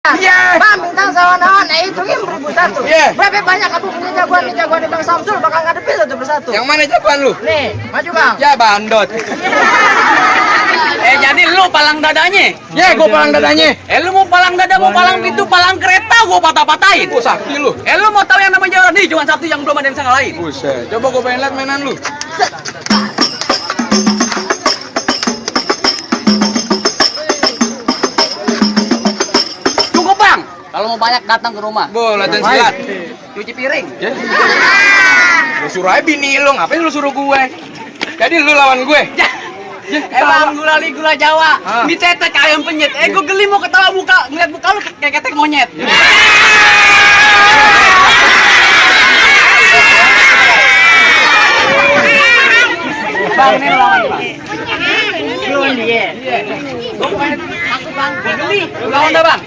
Iya. Bang bintang sawana itu game 1001. Iya. Berapa banyak aku punya jagoan di Bang Samsul bakal ngadepin satu persatu. Yang mana jagoan lu? Nih, maju Bang. Ya bandot. Jadi lu palang dadanya? Ya gua palang dadanya. Lu mau palang dada, mau palang pintu, palang kereta, gua patah-patahin. Oh sakti lu. Lu mau tahu yang namanya Jordi? Cuma satu yang belum ada yang bisa ngalahin. Buset. Coba gua pengen lihat mainan lu. Cukup bang. Kalau mau banyak datang ke rumah. Bo, latihan silat. Cuci piring. Ya. Lu suruh aja bini lu, ngapain lu suruh gue? Jadi lu lawan gue. Emang gulali gula Jawa. Ah. Ditetek ayam penyet. Gue geli mau ketawa muka, ngeliat muka lu kayak ketek monyet. Bang, ini lawan bang. Lawan dia. Aku bang, geli. Lawan dah bang.